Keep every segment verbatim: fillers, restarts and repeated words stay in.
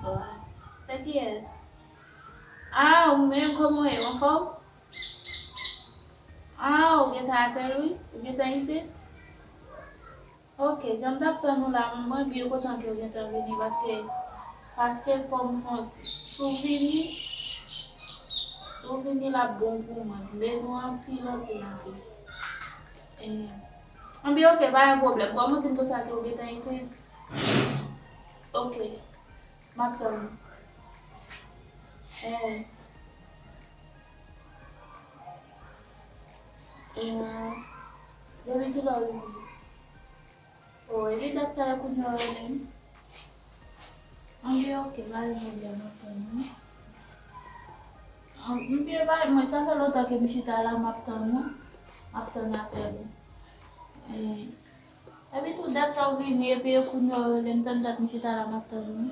Sa kiyès? Ah, ou menm, kòman w ye? Anfòm? Ah, ou gentan ateri? Ou gentan isit? Ok, jan m t ap tann ou la, mwen byen kontan ke w gentan vini, paske, paske fò m fon, si w vini, si w vini l ap bon pou mwen, m bezwen w anpil, anpil, anpil. Eh, anben, ok, pa gen pwoblèm, kòm ou di m konsa ke w gentan isit, ok, m ap tann ou. Eh. Eh, depi kilè w rive? Oh, epi dat sa yo kounye a w rele m? Anben, ok, pa gen pwoblèm, m ap tann ou. An, m byen pa, mwen, sa fè lontan ke m chita la, m ap tann ou. M ap tann apèl ou. Eh, epi tou dat sa w vini, epi kounye a w rele m, tann dat m chita la, m ap tann ou.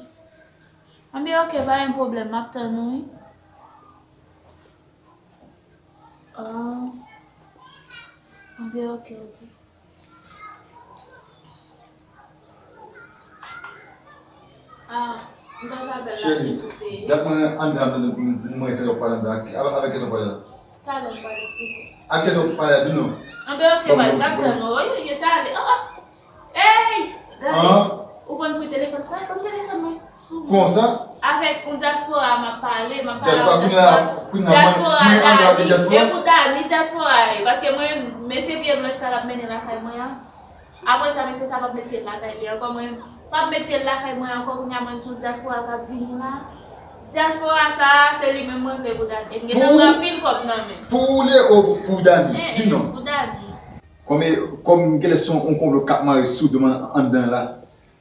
Anben, ok, pa gen pwoblèm, m ap tann ou, wi. Ah. Ok, ok, ok. Ah, m pa t apèl la. Cheri, dat mwen anndan, mwen te pale anndan. Avèk, avèk kiyès w pale la? Talè m pral eksplike. Ak kiyès w pale la, di non. Anben, ok, baz, m ap tann ou. Wi, wi, talè. Oh, oh. Ey! Gade, ou konn pri telefòn, pran, pran telefòn mwen sou mwen. Konsa? Avèk yon dyaspora m ap pale, m ap pale avèk dyaspora. Dyaspora, Dani, e pou Dani, dyaspora ye, paske mwen, mesye pye blanch sa l ap mennen lakay mwen an. Apre sa, mesye sa p ap met pye l lakay li ankò, mwen, p ap met pye l lakay mwen ankò, kounye a mwen sou dyaspora k ap vini la. Dyaspora sa, se li menm mwen vle pou Dani. E m gentan pran anpil kòb nan men. Pou ou li ye ou pou, pou Dani? Di non. Pou Dani. Kòm, kòm genlè se yon konplo k ap mare sou do m anndan la.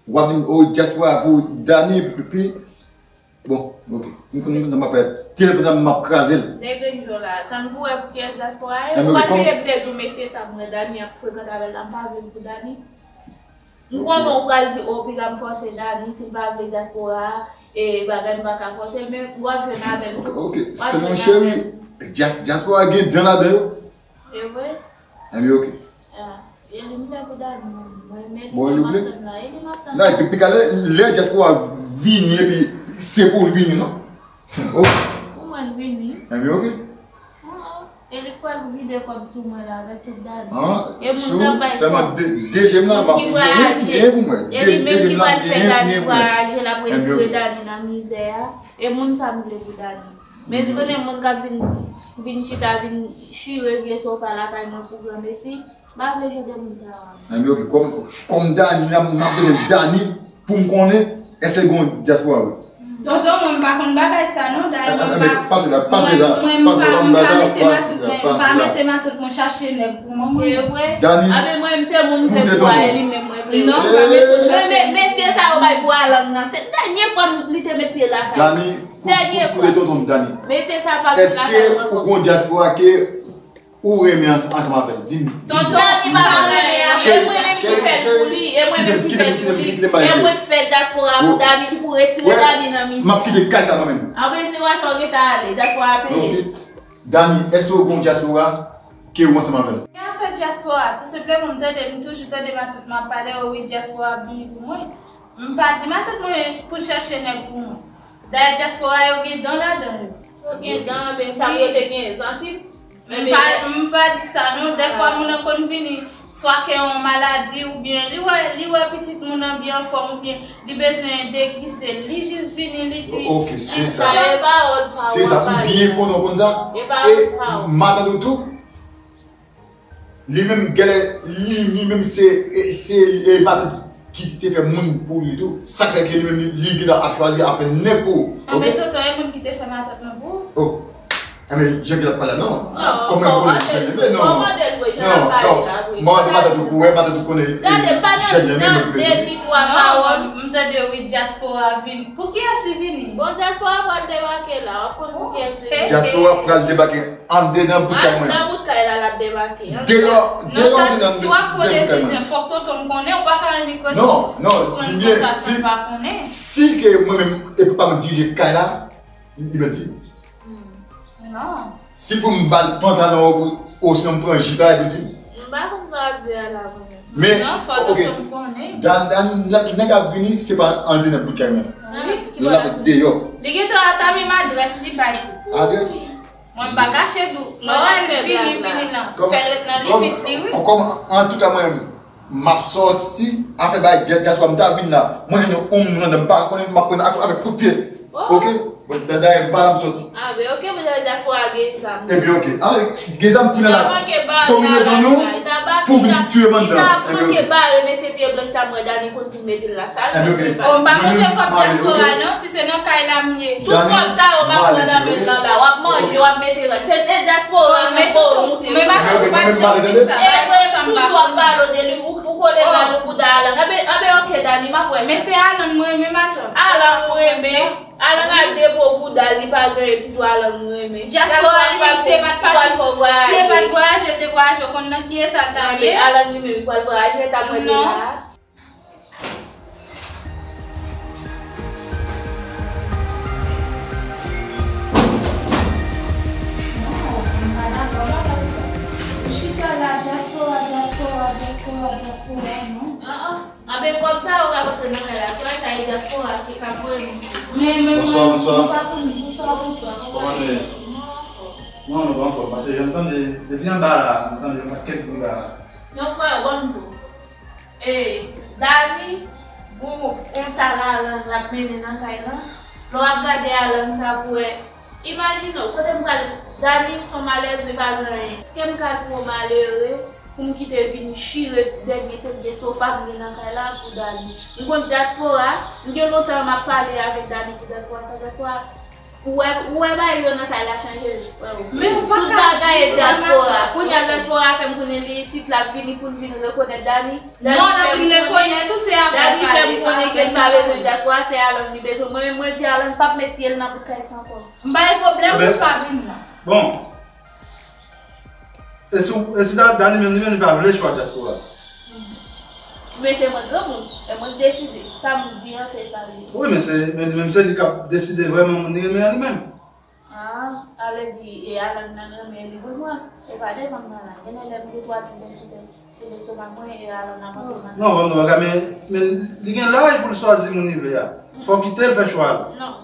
W ap di m, o, dyaspora pou Dani, pi, pi, bon, ok. M konn, m konn m ap fè telefòn sa, m ap kraze l. Nèg Enjo la, tann pou wè pou kiyès dyaspora ye. Ou pa jere m te di w mesye sa m wè Dani ap frekante avè l la, m pa vle l pou Dani. M konnen ou pral di, o, piga m fòse Dani, si l pa vle dyaspora a, e bagay m pa ka fòse l, men w ap jwenn avè l tou. Ok, ok. Sèlman cheri, dyas-, dyaspora gen dan ladan yo. E vre? Anben, ok. Ah, e li m fè pou Dani, mwen, mwen, men li menm m ap tann la, e li m ap tann la. Non, epi, pi kalè, lè dyaspora vini, epi se pou l vini, non? Ok. Pou mwen l vini. Anben, ok. Ah, ah. E li kwè l vide kòb sou mwen la, avèk tout Dani. Ah, e moun k ap bay kòb. Sèlman de, de je m la, m ap gen pou mwen. E li menm ki pral fè Dani vwayaje, l ap retire Dani nan mizè a. E moun sa m vle pou Dani. Men di konnen moun k ap vin, vin chita, vin chire vye sofa lakay mwen pou granmesi, m pa vle jan de moun sa yo. Anben, ok, kòm, kòm Dani la, m ap bezwen Dani pou m konnen èske gen yon dyaspora vre. Tonton, mwen m pa konn bagay sa non, dayè mwen pa, mwen, mwen m pa, m pa mete matant mwen, m pa mete matant mwen chache nèg pou mwen, mwen. E vre? Dani, anben mwen m se moun m vle pou a, e li menm mwen vle. Non, m pa mete chache. Men, men, mesye sa yo bay bwa lang nan, se dènye fwa m, li te met pye lakay. Dani, Dènye fwa. Koute tonton m, Dani. Mesye sa pa vin lakay mwen ankò. Èske ou gon dyaspora ke ou renmen ans-, ansanm avè l? Di m. Tonton, Dani pa renmen avè l, e mwen menm ki fè l pou li, e mwen menm ki fè l pou li. E mwen ki fè dyaspora pou Dani, ki pou retire Dani nan mizè. M ap kite kay sa mwen menm. Anben se wè sa w gentan ale, dyaspora peye. Dani, èske ou gon dyaspora ke ou ansanm avè l? Gen afè dyaspora, tou senpleman m tande, m toujou tande matant m ap pale, o wi, dyaspora ap vini pou mwen. M pa di matant mwen pou l chache nèg pou mwen. Dayè dyaspora yo gen dan ladan yo. Yo gen dan, men sa yo te gen sansib. M pa, m pa di sa non. Dèfwa moun nan konn vini, swa ke yon maladi oubyen li wè, li wè pitit moun nan byen anfòm oubyen li bezwen degize l. Li jis vini, li di. Ok, se sa. Se sa, m byen kontan w konn sa. E matant ou tou? Li menm, genlè, li, li menm se, se, e, matant ki te fè moun pou li tou. Sa k fè ke li menm, li, li gentan ap chwazi ap fè nèg pou ou. Anben, tonton, e moun ki te fè matant mwen pou ou. Oh. Anben, jan ke l ap pale la, non. Non, kòm mwen konnen jan l ye, non. Non, non. Mwen te matant ou, wè, matant ou konnen, e, jan l ye, men mwen prezante. M tande, wi, dyaspora vin. Pou kiyès li vini? Bon, dyaspora pral debake la, w ap konn pou kiyès li vini. Dyaspora pral debake. Anndedan bout kay mwen. Anndan bout kay la, l ap debake. Deyò, deyò, se nan bout kay mwen. Si w ap pran desizyon, fòk tonton m konnen, ou pa ka annik konnen. Non, non, di m byen, si, si ke mwen menm, e papa m dirije kay la, li mèt di. Non. Si pou m ba l pantalon, ou, ou sinon m pran jip la, epi l di. M pa konn sa w ap di a la, mwen menm. Men, non, fòk tonton m konnen. Dan, Dan, nèg ap vini, se pa anndedan bout kay mwen. Wi. L ap deyò. Li gentan antann menm adrès li bay tou. Adrès? Mwen m pa kache dou. Lè w al vini, vini nan. Fè l ret nan limit li, wi. Kòm, antouka, mwen, m ap sòti, afè bay dya-, dyaspora, m ta vin la. Mwen, jwenn yon moun anndan, m pa konnen, m ap pran ak, avèk kout pye. Oke? Bon, dayè, m pa la, m sòti. Ah, ben, oke, mwen, dyaspora gen zam. Ebyen, oke. Ah, gen zam kounye a la. Konbinezon nou pou vin tiye m anndan. Ebyen, oke. Ebyen, oke. Oh, m pa manje kòb dyaspora, non, si se nan kay la m ye. Tout kòb sa yo m ap pran nan men l lan la, w ap manje, w ap mete rad. Se, se dyaspora, men pou nou te. Men matant ou pa t janm di sa. E vre, tout w ap pale de li, ou, ou kole nan nou bouda Alan. Anben, anben, oke, Dani, m ap wè sa. Men se Alan m renmen, matant. Alan m renmen. Alan al depo bouda l, li pa gen, epi tou Alan m renmen. Dyaspora li menm, si e pa t pati, si e pa t vwayaje, l te vwayaje, ou konn nan ki eta l t ap ye? Alan li menm, li pral vwayaje, l t ap mande la. Non, m pa dakò avèk sa. Ou chita la, dyaspora, dyaspora, dyaspora, dyaspora, non. Anben, kòb sa yo k ap antre nan kay la, swa sa e dyaspora ki ka voye moun. Men, men, bonswa, bonswa. Nou pa konn, bonswa, bonswa. Kòman nou ye? Non, nou pa anfòm, paske jan m tande, depi anba la, m tande yon pakèt bri la. Non, frè, ban m di w. E, Dani, bon, yon ta Alan l ap mennen nan kay lan. Lè w ap gade Alan sa pou wè, imajine w, kote m pral, Dani, s on malèz, li pa gen anyen. Èske m ka twò malere pou m kite vin chire dènye se vye sofa m gen nan kay la pou Dani? M konn dyaspora, m gen lontan m ap pale avèk Dani pou dyaspora, sa dyaspora. Ou wè, ou wè bagay yo nan kay la chanje, frè. Men ou pa ka di sa, matant. Tout bagay e dyaspora. Kounye a dyaspora fè m konnen li isit, l ap vini pou l vin rekonèt Dani. Non, l ap vin rekonèt ou, se avè l pale, pa avè mwen. Dani fè m konnen ke l pa bezwen dyaspora, se Alan li bezwen. Mwen menm, mwen di Alan p ap met pye l nan bout kay sa ankò. M pa gen pwoblèm pou l pa vin nan. Bon. E si, e si Da-, Dani menm, li menm, li pa vle chwa dyaspora? Men se mwen granmoun, e mwen k deside. Sa m di an, se sa l ye. Wi, men se, men li menm se li k ap deside vrèman moun li renmen an li menm. Ah, sa vle di, e Alan nan renmen li pou l pran. E pa devan m nan la. Gen lè m gen twa ti bèl sou tèt, ti bèl sou bak mwen, e Alan nan monte nan. Non, ban m di w bagay, men, men li gen laj pou l chwazi moun li vle a. Fò w kite l fè chwa l. Non.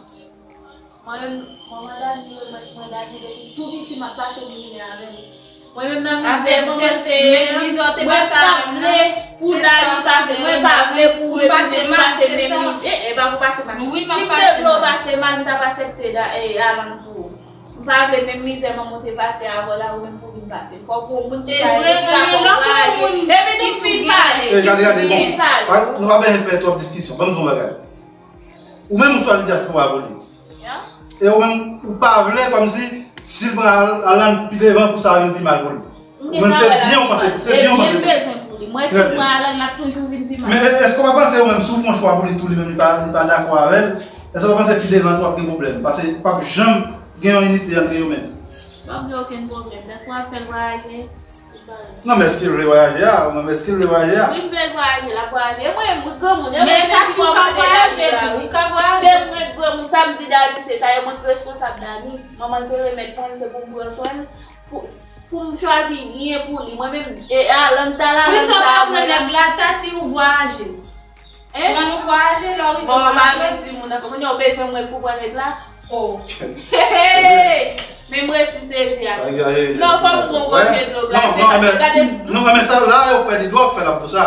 Mwen menm, manman Dani, mwen, mwen Dani depi tou piti m ap pase mizè avè l. Mwen menm nan mizè, mwen se, mwen pa vle pou Dani pase, mwen pa vle pou retounen pase menm mizè. E, e pa pou pase mal. Si m te vle w pase mal, m t ap aksepte Alan pou ou. M pa vle menm mizè manman w te pase avè w la, ou menm pou vin pase. Fòk ou moun ki ka ede, ki ka konprann. Epi nou fin pale. Epi nou fin pale. Nou pa bezwen fè twòp diskisyon. Ban m di w yon bagay. Ou menm ou chwazi dyaspora pou li. E ou menm ou pa vle kòmsi si l pran Alan pi devan pou sa vin pi mal pou li. Ou menm se byen ou panse, se byen ou panse pou li. Mwen si m pran Alan, l ap toujou vin pi mal. Men èske w pa panse ou menm si w fè yon chwa pou li tou li menm li pa, li pa dakò avè l, èske w pa panse pi devan tou w ap gen pwoblèm? Paske p ap janm gen yon inite ant yo menm. P ap gen okenn pwoblèm. Dyaspora fè l vwayaje. Non, men èske l vle vwayaje a? Ou menm, èske l vle vwayaje a? Wi, m vle l vwayaje, l ap vwayaje. E mwen, mwen granmoun, e mwen ki kòmande lari la, wi. Se mwen k granmoun, sa m di Dani, se sa, e mwen k responsab Dani. Manman l te remèt mwen l, se pou m pran swen l, pou, pou m chwazi byen pou li. Mwen menm, e Alan ta la, Alan sa, mwen la. Wi, sa w ap pran nèg la, Tati, ou vwayaje. Hein? Pran nou vwayaje, lè w rive. Bon, m pa gen timoun ankò. Kounye a w bezwen mwen pou pran nèg la? Oh. Hey, hey, hey. Men m resi sezi a. Non, fò m pran yon gòje dlo glase, paske gade. Non, men sa la, yo pèdi dwa k fè l ap di sa.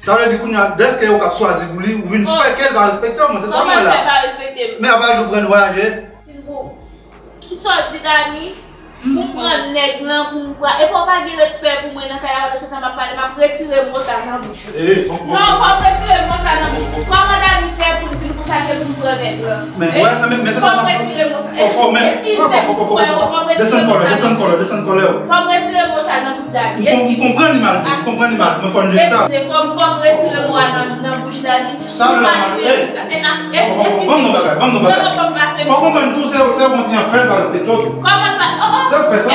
Sa vle di kounye a, dèske yo k ap chwazi pou li, ou vin fè ke l pa respekte w, mwen, se sa mwen la. Kòman l fè pa respekte m? Men apa l tou pran l vwayaje? Kisa w di, Dani? Pou m pran nèg lan, pou m vwa-, epi w pa gen respè pou mwen nan kay la, pandan se tan m ap pale, m ap retire mo sa nan bouch ou. Non, fò w retire mo sa nan bouch ou. Kòman Dani fè pou l di l konsa ke pou m pran nèg lan? Men, men, men se sa m ap. Fò w retire mo sa. Eskize m, frè, fò w retire mo sa. Desann kòlè, desann kòlè, desann kòlè w. Fò m retire mo sa nan bouch Dani. Eskize. M konprann li mal, m konprann li mal, men fò n jere sa. Eskize, fò m, fò m retire mo a nan, nan bouch Dani. Sa m la mal, eh. Ban m non bagay, ban m non bagay. Fò w konprann tou, se, se yon ti afè, pa respekte w. Kòman pa, oh, oh. Se ou k fè sa.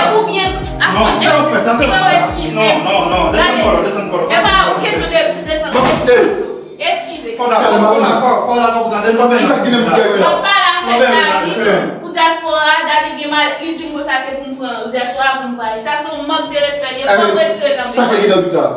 Non, se ou k fè sa, se ou k fè sa. Non, non, non, desann kòlè, desann kòlè. E pa okenn de desann kòlè. Eskize. Fò w dakò, fò w dakò, fò w dakò pou tande m, pa bèl. Kisa k gen nan kè w la? Mwen pa la pou Dani, pou dyaspora, Dani gen mal, li di m konsa ke pou m pran dyaspora pou m pale. Sa se yon mank de respè, fò m retire nan bouch. Sa k gen nan bouch sa?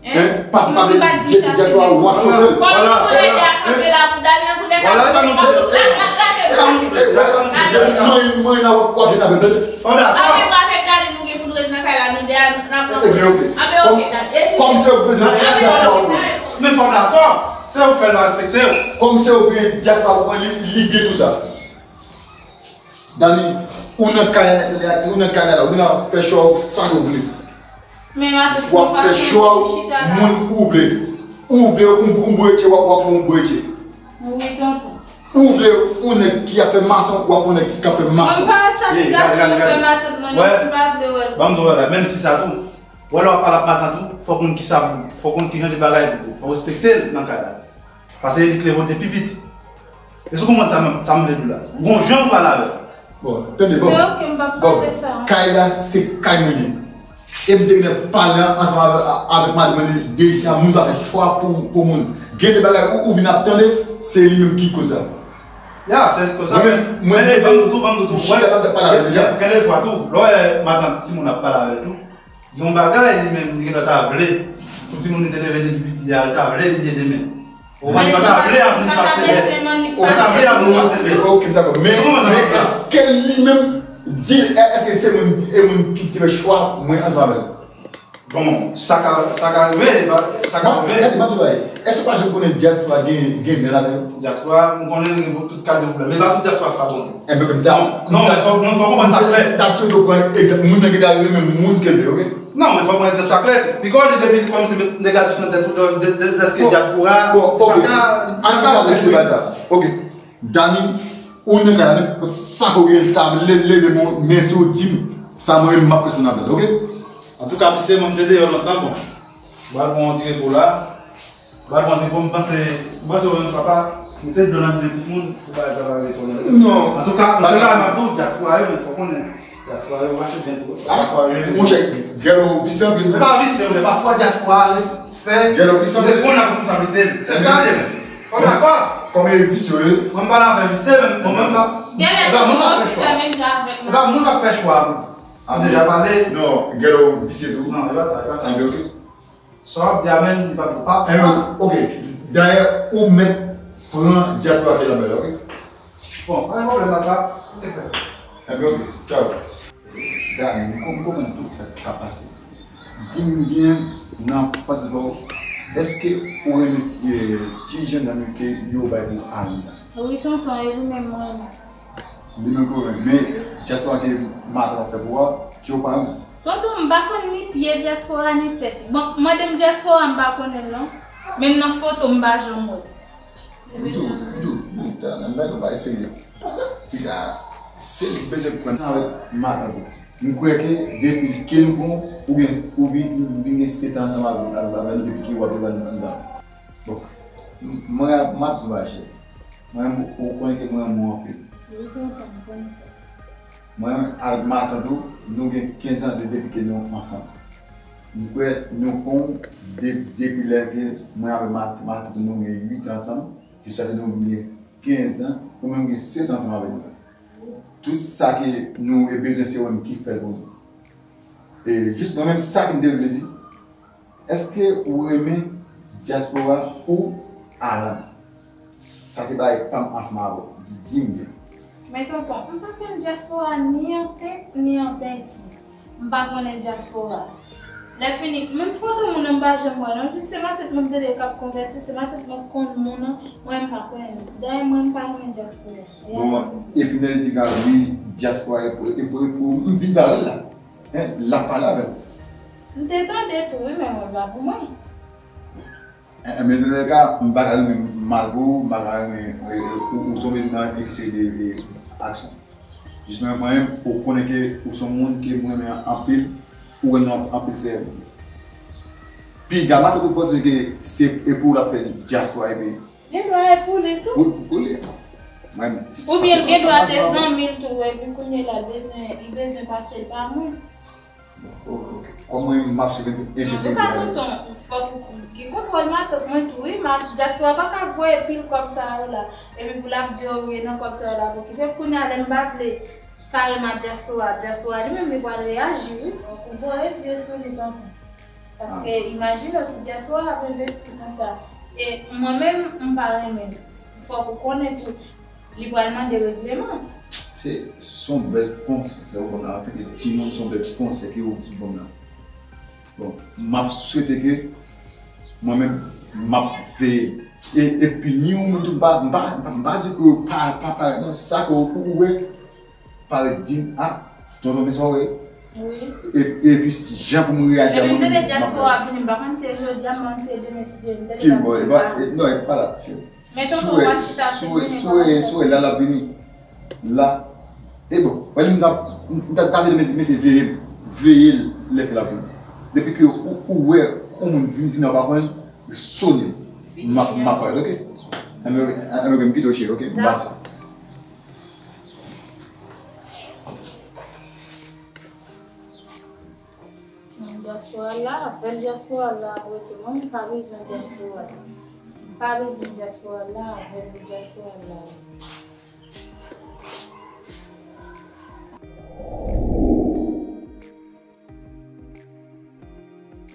Hein? Paske pa vle di dyaspora w ap chofe l. Kòm si mwen te ap kanpe la pou Dani, antoulèka, Ala, e pa nou tout. E pa nou tout. E pa nou tout. Mwen, mwen, nan wap kwape nan bèbè. An dakò. Anben, mwen avèk Dani, nou gen pou nou ret nan kay la, nou de a, n ap... Ebyen, oke. Anben, oke, Dani. Kòm se ou prezan dyaspora ou. Men fò w dakò. Se ou fè l pa respekte w. Kòm se ou gen dyaspora ou, li, li gen tou sa. Dani, ou nan kay, ou nan kay la, ou gen dwa fè chwa ou sa ke w vle. Men matant, w ap fè chwa ou, moun ou vle. Ou vle yon, yon bretye, w ap, w ap yon bretye. Wi, tonton. Ou vle yon nèg ki ap fè mason, w ap yon nèg ki ap fè mason. Mwen pa wè sa ti gason nan fè matant mwen non, m pa vle wè l. Ban m di w bagay, menm si sa tou, wè lè w ap pale ak matant ou, fòk konn kisa, fòk konn ki jan de bagay pou, fòk respekte l nan kay la. Paske li k leve w te pi piti. Èske w konprann sa m, sa m vle di w la? Gon jan ou pale avè l. Bon, tande, bon. Se oke, m p ap pale sa. Kay la, se kay mwen li ye. E m te vin pale ansanm avè, avèk madanm mwen deja, moun pa fè chwa pou, pou moun. Gen de bagay ou, ou vin ap tande, se li menm ki koz sa. Ya, se koz sa. Mwen menm, mwen, men, ban m di w tou, ban m di w tou. Mwen chita la, m t ap pale avè l deja. Gen de fwa tou, lè w wè matant timoun ap pale avè l tou, gen yon bagay li menm, li gen dwa ta vle pou timoun li te leve depi piti a, li ta vle li ede men. Ou pa ta vle avni pase lè. Ou pa ta vle avni pase lè. Ok, dakò. Men, men èske li menm di, èske se moun, e moun ki te fè chwa mwen ansanm avè l? Bon, sa ka, sa ka rive, sa ka rive. Gade, m ap di w bagay. Èske w pa janm konnen dyaspora gen, gen nen ladan l? Dyaspora, m konnen l gen tout kalite pwoblèm. Men pa tout dyaspora ki pa bon tou. Enben, m ta, non, non, men fò, non, fò w konprann sa klè. Ta sou do pran egzanp, moun nan gentan renmen moun ke l vle, ok? Non, men fò w pran egzanp sa klè. Piko li depi li kòmanse met negatif nan tèt ou, de, de, de, dèske dyaspora, bon, ok. Ann pa pale de bagay sa. Ok. Dani, ou nan kay la, nenpòt sa ke w gen, ta leve, leve men, men si w di m sa, mwen menm m ap kèsyon avè l, ok? Antouka, mesye, mwen m te deyò lontan, bon. M pral pran yon ti repo la. Ba l mande bon, m panse, m panse ou menm papa, mete dlo nan je tout moun, pou bagay sa pa retounen. Non. Antouka, m se la m ap di w, dyaspora yo, men fò konnen. Dyaspora yo mache byen tou. Ah, monchè, gèlè w visye anpil. Se pa visye, men pafwa dyaspora fè, gèlè w visye anpil, reponn ak responsablite l. Se sa l ye menm. Fò w dakò. Kòman yo visye yo ye? Mwen m pa nan afè visye, men mwen menm pa. Gèlè, e pa moun k ap fè chwa. E pa moun k ap fè chwa pou. Ou deja pale. Non, gèlè w visye tou. Non, e pa sa, e pa sa. Enben, ok. Sa w ap di a menm, li pa pou pa. Enben, ok. Dayè, ou mèt pran dyaspora ki nan men l, ok? Bon, pa gen pwoblèm, papa. Ok, frè. Enben, ok. Tchaw. Dani, m konn, m konprann tout sa k ap pase. Di m byen, nan panse pa w, èske ou renmen, eh, ti jennonm yo ke yo bay pou Arline la? Wi, tonton, e li menm mwen renmen. Li menm ke w renmen. Men, dyaspora ke matant ap fè pou ou a, ke w pa renmen. Tonton, m pa konn ni pye dyaspora ni tèt. Bon, mande m dyaspora, m pa konnen l non. Menm nan foto, m pa janm wè l. Mdou, mdou, mdou, ta nan bagay, bagay serye. Piga, se li bezwen pran tan avèk matant ou. M kwè ke depi ke nou bon, ou gen, ou vin, vin gen sèt an ansanm avè, avè, avè nou depi ke w ap viv anndan. Bon, m, mwen, m ap di w bagay, cheri. Mwen, ou konnen ke mwen renmen w anpil. Wi, tonton, m konn sa. Mwen, avèk matant ou, nou gen kenz an de, depi ke nou ansanm. M kwè nou konn de, depi lè ke mwen avèk ma, matant ou, nou gen uit an ansanm, jiskaske nou vin gen kenz an, ou menm gen sèt an ansanm avèk nou. Tout sa ke nou bezwen, se ou menm ki fè l pou nou. E jis mwen menm, sa ke m te vle di, èske ou renmen dyaspora ou Alan? Sa se bagay pa m ansanm avè w. Di, di m byen. Men tonton, m pa konn dyaspora ni an tèt, ni an penti. M pa konnen dyaspora. Lè fini, menm foto moun nan m pa janm wè non. Jis se matant mwen m tande k ap konvèse, se matant mwen k konn moun nan, mwen m pa konnen l. Dayè mwen m pa renmen dyaspora. Bon, epi nan li di Gaby, dyaspora e pou, e pou, e pou, m vin pale la. Hein, l ap pale avè m. M te tande tou wi, men mwen pa pou mwen. Eh, eh, men nan lè ka, m pa ka renmen mal pou ou, m pa ka renmen, eh, eh, ou, ou tonbe nan yon seri de, de aksyon. Jis mwen, mwen, ou konnen ke ou se yon moun ke mwen renmen anpil, ou wè nou anpil sèvis. Piga matant ou panse ke se e pou ou l ap fè dyaspora epi. Gen dwa e pou li tou. Wi, pou li. Mwen, oubyen l gen dwa te zanmi l tou, epi kounye la l bezwen, li bezwen pase l pa moun. Kòman m ap swiv enpe seri de bagay? Antouka, tonton, fòk ou gen kontwòl matant mwen tou, wi, ma, dyaspora pa ka voye pil kòb sa yo la, epi pou l ap di w, wi, nan kòb sa yo l ap okipe. Kounye a, lè m pa vle kareman dyaspora, dyaspora li menm, li pral reyaji, wi. Fòk ou voye zye sou li, tonton. Paske, imajine w, si dyaspora ap envesti konsa, e mwen menm, m pa renmen l. Fòk ou konnen tou, li pral mande regleman. Se, se yon bèl konsèy ou ban m la, antanke timoun, se yon bèl konsèy ke ou ban m la. Bon, m ap swete ke mwen menm, m ap veye. E, epi ni ou menm tou, m pa, m pa, m pa, m pa di ke pa, pa, pa, non, sa ke ou, ou wè, parèt di m, a, tonton, men sa w wè. Wi. E, epi si jan pou m reyaji a mwen menm, m ap reyaji. Epi m tande dyaspora ap vini, m pa konn si e jodi a, m pa konn si e demen, si Dye vle, m tande ki, bon, e pa, e, non, e pa la. Men tonton, w a chita sou mwen, si w wè, si w wè, la, l ap vini. La. E bon, wè, m t ap, m t ap, ta vle mete, mete veye, veye l lè ke l ap vini. Depi ke ou, ou wè, yon moun vin, vin, ou pa konnen, sonnen m. M ap, m ap parèt, oke? Anben, anben, m kite w, cheri, oke? M pati. Dyaspora la, avè l dyaspora la ap rete. Mwen, m pa bezwen dyaspora la. M pa bezwen dyaspora la, avè l dyaspora la.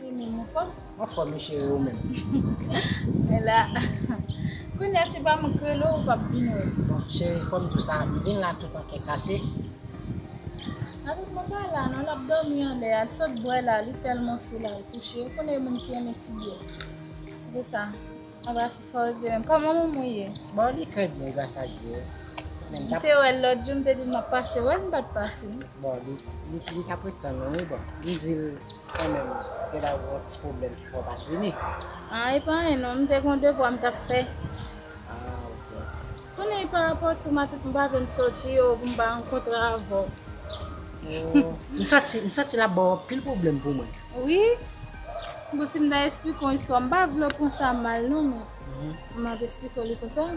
Wi, men mwen fò. Mwen fò, mesye, ou menm. Men la, kounye a, si pa mwen k rele w, ou p ap vin wè. Bon, cheri, fò m di w sa, m vin la tout an kè kase. Atann, mwen pa la non, l ap dòmi anlè a, l sot bwè la, li tèlman sou la, l kouche. Ou konnen moun ki renmen ti byè. Se sa. Anba, se sa w regle menm. Kòman manman w ye? Bon, li trè byen, gras a Dye. Men m t ap, m te wè l lòt jou, m te di l m ap pase wè l, m pa t pase. Bon, li, li, li t ap ret tann ou, wi, bon. M di l kanmenm, gen dwa gen yon ti pwoblèm ki fè w pa t vini. A, e pa anyen non, m te gen yon devwa m t ap fè. A, oke. Konnen pa rapò tou, matant mwen pa vle m soti, o, pou m pa rankontre avè w. O, m santi, m santi l ap ba w anpil pwoblèm pou mwen. Wi. Bon, si m ta esplike w yon istwa, m pa vle w pran sa mal non, men m ap esplike w li konsa.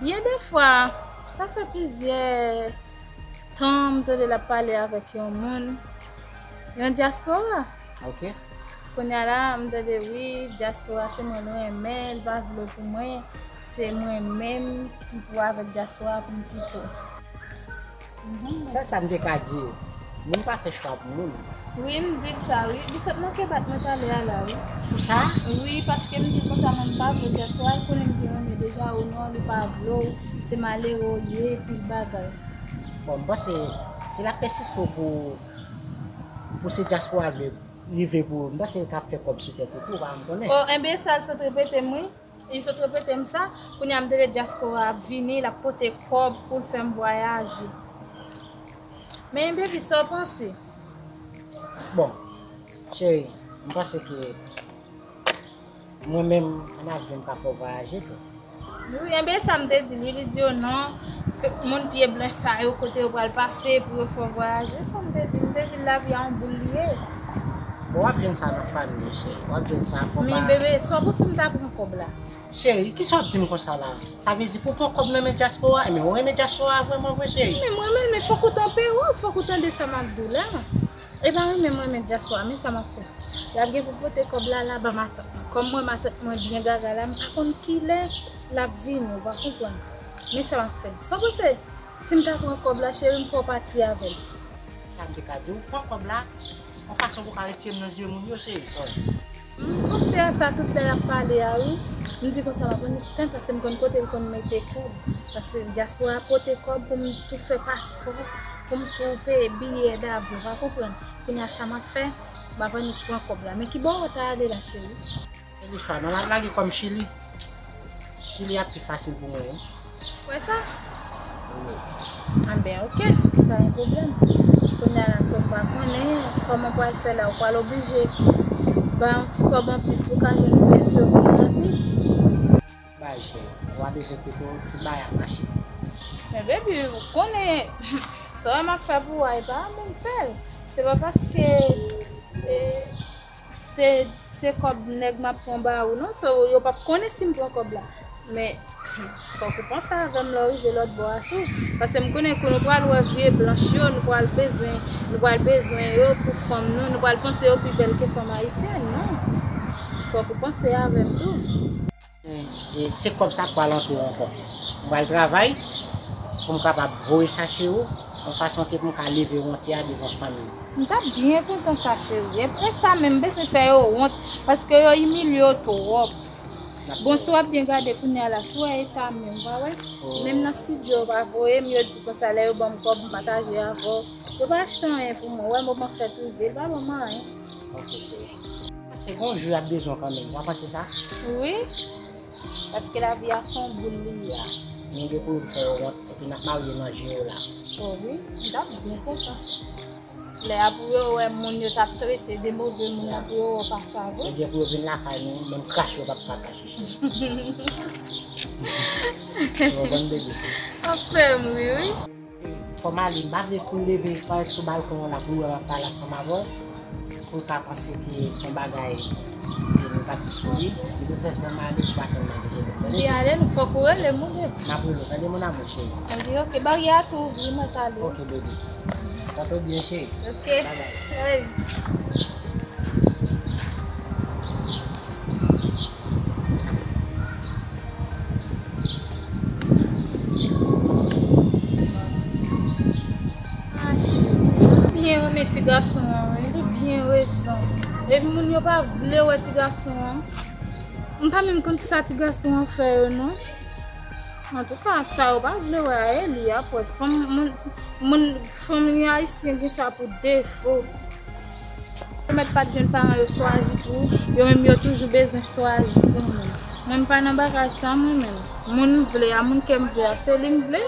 Byen de fwa, sa fè plizyè tan m tande l ap pale avèk yon moun, yon dyaspora. Ok. Kounye a la, m tande, wi, dyaspora se mwen l renmen, l pa vle w pou mwen, se mwen menm ki pou avèk dyaspora pou m kite w. Mhm. Sèl sa m te ka di w, moun pa fè chwa pou moun. Wi, m di l sa, wi. Bisòp manke bat mwen talè a la, wi. Pou sa? Wi, paske m di l konsa, mwen m pa vle dyaspora, l konnen m te renmen deja, o non, li pa vle w, se malere w ye, pil bagay. Bon, m panse, si l ap pèsiste w pou, pou se dyaspora vle, li vle pou, m panse l ka fè kòb sou tèt ou tou, ou pa janm konnen. O, enben, sa l sot repete m, wi. Li sot repete m sa, kounye a m tande dyaspora ap vini, l ap pote kòb pou l fè m vwayaje. Men, baby, sa w panse? Bon, cheri, m panse ke mwen menm, ann avyon m ka fè w vwayaje tou. Wi, enben sa m te di l, wi, li di, o non, ke moun pye blanch sa yo, kote yo pral pase pou yo fè w vwayaje, sa m te di l, m te di l lavi a yon boul li ye. Bon, w ap jwenn sa nan fanmi w, cheri. W ap jwenn sa, fò pa. Men bebe, sa w panse m ta pran kòb la? Cheri, kisa w ap di m konsa la? Sa vle di pou w pran kòb nan men dyaspora, men ou renmen dyaspora vrèman vre, cheri? Men mwen renmen l, men fòk ou tanpe w, fòk ou tande sa m ap di w la. E pa renmen mwen renmen dyaspora, men sa m ap fè. Y ap gen pou pote kòb la, la ba matant mwen. Kòm mwen, matant mwen byen gaga la, m pa konn kilè l ap vini, ou pa konprann. Men sa m ap fè. Sa w panse? Si m ta pran kòb la, cheri, m fè w pati avè l. Sa m te ka di w, pran kòb la, yon fason pou w ka retire m nan zye moun yo, cheri, sòy. M panse a sa tout lè l ap pale a, wi. M di konsa, m ap annik tan, paske m konn kote l konn mete kòb. Paske dyaspora pote kòb pou m tou fè paspò, pou m tou peye biyè davyon, pa konprann. Kounye a sa m ap fè, m ap annik pran kòb la. Men ki bò w ta ale la, cheri? Elisa, nou la lage kòm Chili. Chili ap pi fasil pou mwen, wi. Wè sa? Wi. Anben, oke, pa gen pwoblèm. Kounye a la, sa w pa konnen kòman w pral fè la, ou pral oblije bay yon ti kòb anplis pou w ka jwenn pyès yo pou w ranpli. Bay, cheri, ou pa bezwen kite w, tout bagay ap mache. Men, baby, ou konnen, sa w wè m ap fè pou ou a, e pa mwen m fè l. Se pa paske, e, Se, se kòb nèg m ap pran ba ou non, so, yo p ap konnen si m pran kòb la. Men, fòk ou panse avè m lè w rive lòt bò a tou. Paske m konnen kou nou pral wè vye blanch yo, nou pral bezwen, nou pral bezwen yo pou fanm nou, nou pral panse yo pi bèl ke fanm ayisyèn, non. Fòk ou panse avè m tou. E, e se kòb sa k pral antre w ankò. M pral travay pou m kapab voye chache ou, yon fason ke pou m ka leve wonte a devan fanmi m. M t ap byen kontan sa, cheri. E, e sa menm, m bezwen fè yo wont, paske yo imilye w twòp. Bon, si w ap byen gade kounye a la, si w wè eta m yo, m pa wè. Menm nan estidyo, yo pa voye m, yo di konsa, lè yo ban m kòb, m pataje avè w. Yo pa achte anyen pou mwen. Wè, moman fèt rive, l pa ban m anyen. Ok, cheri. Se gon jou y ap bezwen kanmenm, w pa panse sa? Wi, paske lavi a se yon boul li ye a. Nou gen pou nou fè yo wont, epi n ap marye nan je yo la. O wi, m t ap byen kontan sa. Lè a pou yo wè moun yo t ap trete de move moun nan pou yo wè w pa sa vre. Ebyen pou yo vin lakay nou, menm krache yo p ap ka krache. Ou konprann, bebe? W ap fè m ri, wi. Fò m ale, m pa vle pou l leve parèt sou balkon an la pou l wè m ap pale ansanm avè w. Pou l ka panse ke se yon bagay ke nou pa t sou li. Li pou fè s ban m ale pou pa tann nan kote nou. Tande? Li ale, nou fòk ou rele m, ou menm. M ap rele w, tande, mon amour chéri. Tande, ok, baryè a tou ouvri, mwen t ale. Ok, bebe. Pòte w byen, cheri. Ok. Bye bye. Hey. Ah, cheri, m byen renmen ti gason an, wi. Li byen rezon. Epi moun yo pa vle wè ti gason an. M pa menm konn sa ti gason an fè yo, non. Antouka, sa yo pa vle wè a, e li ap wè. Fanm, moun, moun, fanmi ayisyen gen sa pou defo. Pèmèt pa t jwenn paran yo swazi pou ou, yo menm yo toujou bezwen swazi pou moun. Mwen, m pa nan bagay sa, mwen menm. Moun m vle a, moun kè m vle a, se li m vle.